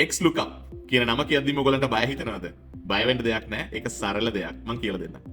XLOOKUP කියන නම කියද්දිම ඔයගොල්ලන්ට බය හිතෙනවද? බය වෙන්න දෙයක් නෑ. ඒක සරල දෙයක්. මං කියලා දෙන්නම්.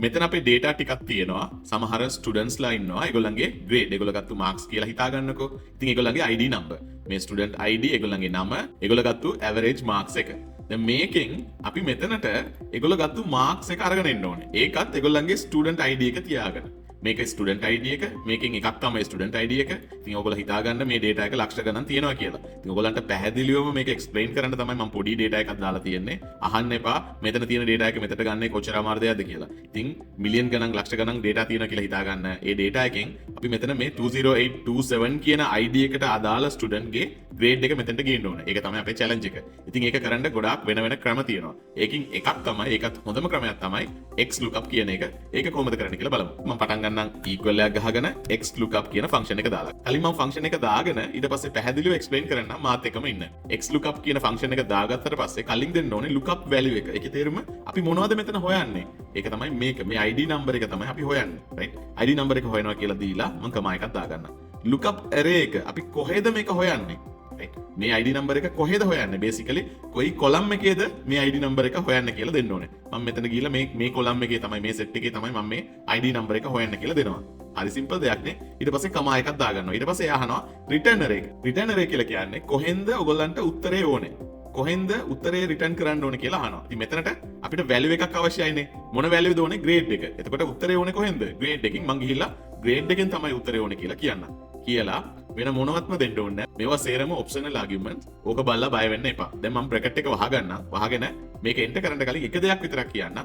මෙතන අපේ ඩේටා ටිකක් තියෙනවා. සමහර ස්ටුඩන්ට්ස්ලා ඉන්නවා. ඒගොල්ලන්ගේ ග්‍රේඩ්, ඒගොල්ලෝ ගත්තු මාක්ස් කියලා හිතා ගන්නකෝ. ඉතින් ඒගොල්ලන්ගේ ID number. මේ ස්ටුඩන්ට් ID, ඒගොල්ලන්ගේ නම, ඒගොල්ලෝ ගත්තු ඇවරේජ් මාක්ස් එක. දැන් මේකෙන් අපි මෙතනට ඒගොල්ලෝ ගත්තු මාක්ස් එක අරගෙන එන්න ඕනේ. ඒකත් ඒගොල්ලන්ගේ ස්ටුඩන්ට් ID එක තියාගෙන. මේක ස්ටුඩන්ට් ID එක. මේකෙන් එකක් තමයි ස්ටුඩන්ට් ID එක. ඉතින් ඔයගොල්ලෝ හිතාගන්න මේ ඩේටා එක ලක්ෂ ගණන් තියෙනවා කියලා. ඉතින් ඔයගොල්ලන්ට පැහැදිලිවම මේක එක්ස්ප්ලেইন කරන්න තමයි මම පොඩි ඩේටා එකක් දාලා තියෙන්නේ. අහන්න එපා මෙතන තියෙන ඩේටා එක මෙතනට ගන්නේ කොච්චර අමාරු දෙයක්ද කියලා. ඉතින් මිලියන් ගණන්, ලක්ෂ ගණන් ඩේටා තියෙනවා කියලා හිතාගන්න. ඒ ඩේටා එකෙන් අපි මෙතන මේ 20827 කියන ID එකට අදාළ ස්ටුඩන්ට්ගේ ග්‍රේඩ් එක මෙතනට ගේන්න ඕනේ. ඒක තමයි අපේ චැලෙන්ජ් එක. ඉතින් ඒක කරන්න ගොඩාක් වෙන වෙන ක්‍රම තියෙනවා. ඒකින් එකක් තමයි, ඒකත් හොඳම ක්‍රමයක් තමයි XLOOKUP කියන එක. ඒක කොහොමද කරන්නේ කියලා බලමු. මම පටන් ගන්නම් equal එකක් ගහගෙන XLOOKUP කියන ෆන්ක්ෂන් එක දාලා. කලින් මම ෆන්ක්ෂන් එක දාගෙන ඊට පස්සේ පැහැදිලිව එක්ස්ප්ලেইন කරන්නම්, මාත් එක්කම ඉන්න. XLOOKUP කියන ෆන්ක්ෂන් එක දාගත්තට පස්සේ කලින් දෙන්න ඕනේ lookup value එක. ඒකේ තේරුම අපි මොනවද මෙතන හොයන්නේ? ඒක තමයි මේක. මේ ID number එක තමයි අපි හොයන්නේ. Right? ID number එක හොයනවා කියලා දීලා මම කමා එකක් දාගන්නම්. Lookup array එක, අපි කොහෙද මේක හොයන්නේ? Right? මේ ID number එක කොහෙද හොයන්නේ? බේසිකලි කොයි කොලම් එකේද මේ ID number එක හොයන්න කියලා දෙන්න ඕනේ. මම මෙතන ගිහිල්ලා මේ මේ කොලම් එකේ තමයි, මේ සෙට් එකේ තමයි මම මේ ID number එක හොයන්න කියලා දෙනවා. හරි සිම්පල් දෙයක් නේ. ඊට පස්සේ කමා එකක් දාගන්නවා. ඊට පස්සේ එයා අහනවා රිටර්න් ඇරේ එක. රිටර්න් ඇරේ කියලා කියන්නේ කොහෙන්ද ඔයගොල්ලන්ට උත්තරේ ඕනේ? කොහෙන්ද උත්තරේ රිටර්න් කරන්න ඕනේ කියලා අහනවා. ඉතින් මෙතනට අපිට වැලියු එකක් අවශ්‍යයිනේ. මොන වැලියුද ඕනේ? ග්‍රේඩ් එක. එතකොට උත්තරේ ඕනේ කොහෙන්ද? ග්‍රේඩ් එකකින්. මං ගිහිල්ලා ග්‍රේඩ් එකෙන් තමයි උත්තරේ ඕනේ කියලා කියන්න. කියලා වෙන මොනවත්ම දෙන්න ඕනේ නැහැ. මේවා සේරම ඔප්ෂනල් ආගියුමන්ට්ස්. ඕක බලලා බය වෙන්න එපා. දැන් මම බ්‍රැකට් එක වහගන්නම්. වහගෙන මේක එන්ටර් කරන්න කලින් එක දෙයක් විතරක් කියන්න.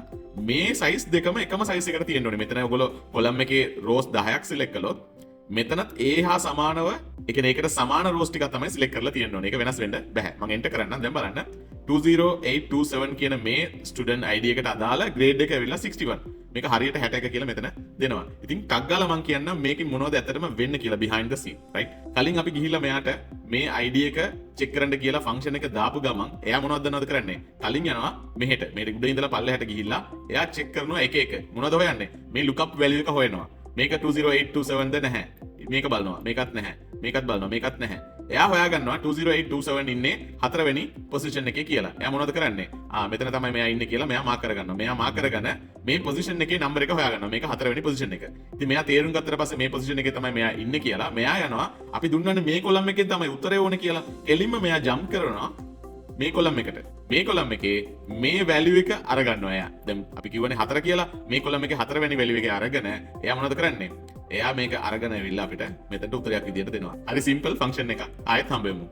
මේ සයිස් දෙකම එකම සයිස් එකට තියෙන්න ඕනේ. මෙතන ඔයගොල්ලෝ කොලම් එකේ රෝස් 10ක් සිලෙක්ට් කළොත් මෙතනත් ඒ හා සමානව, ඒ කියන්නේ ඒකට සමාන රෝස් ටිකක් තමයි සිලෙක්ට් කරලා තියෙන්න ඕනේ. ඒක වෙනස් වෙන්න බෑ. මම එන්ටර් කරන්නම්. දැන් බලන්න, 20827 කියන මේ ස්ටුඩන්ට් ID එකට අදාළ ග්‍රේඩ් එක ඇවිල්ලා 61. මේක හරියට 61 කියලා මෙතන දෙනවා. ඉතින් ටක් ගාලා මං කියන්නම් මේකෙන් මොනවද ඇත්තටම වෙන්නේ කියලා behind the scene, right? කලින් අපි ගිහිල්ලා මෙයාට මේ ID එක චෙක් කරන්න කියලා ෆන්ක්ෂන් එක දාපු ගමන් එයා මොනවද දන්නවද කරන්නේ? කලින් යනවා මෙහෙට. මේ උඩ ඉඳලා පල්ලෙහාට ගිහිල්ලා එයා චෙක් කරනවා එක එක. මොනවද හොයන්නේ? මේ ලුක්අප් වැලියු එක හොයනවා. මේක 20827 ද නැහැ. මේක බලනවා. මේකත් නැහැ. මේකත් බලනවා. මේකත් නැහැ. එයා හොයාගන්නවා 20827 ඉන්නේ හතරවෙනි පොසිෂන් එකේ කියලා. එයා මොනවද කරන්නේ? ආ, මෙතන තමයි මෙයා ඉන්නේ කියලා මෙයා මාක් කරගන්නවා. මෙයා මාක් කරගෙන මේ පොසිෂන් එකේ නම්බර් එක හොයාගන්නවා. මේක හතරවෙනි පොසිෂන් එක. ඉතින් මෙයා තේරුම් ගත්තට පස්සේ මේ පොසිෂන් එකේ තමයි මෙයා ඉන්නේ කියලා මෙයා යනවා. අපි දුන්නනේ මේ කොලම් එකෙන් තමයි උත්තරේ ඕනේ කියලා. කෙලින්ම මෙයා ජම්ප් කරනවා මේ කොලම් එකට. මේ කොලම් එකේ මේ වැලියු එක අරගන්නවා එයා. දැන් අපි කිව්වනේ හතර කියලා. මේ කොලම් එකේ හතරවෙනි වැලියු එක අරගෙන එයා මොනවද කරන්නේ? එයා මේක අරගෙන ඇවිල්ලා අපිට මෙතනට උත්තරයක් විදියට දෙනවා. හරි සිම්පල් ෆන්ක්ෂන් එකක්. ආයෙත් හම්බෙමු.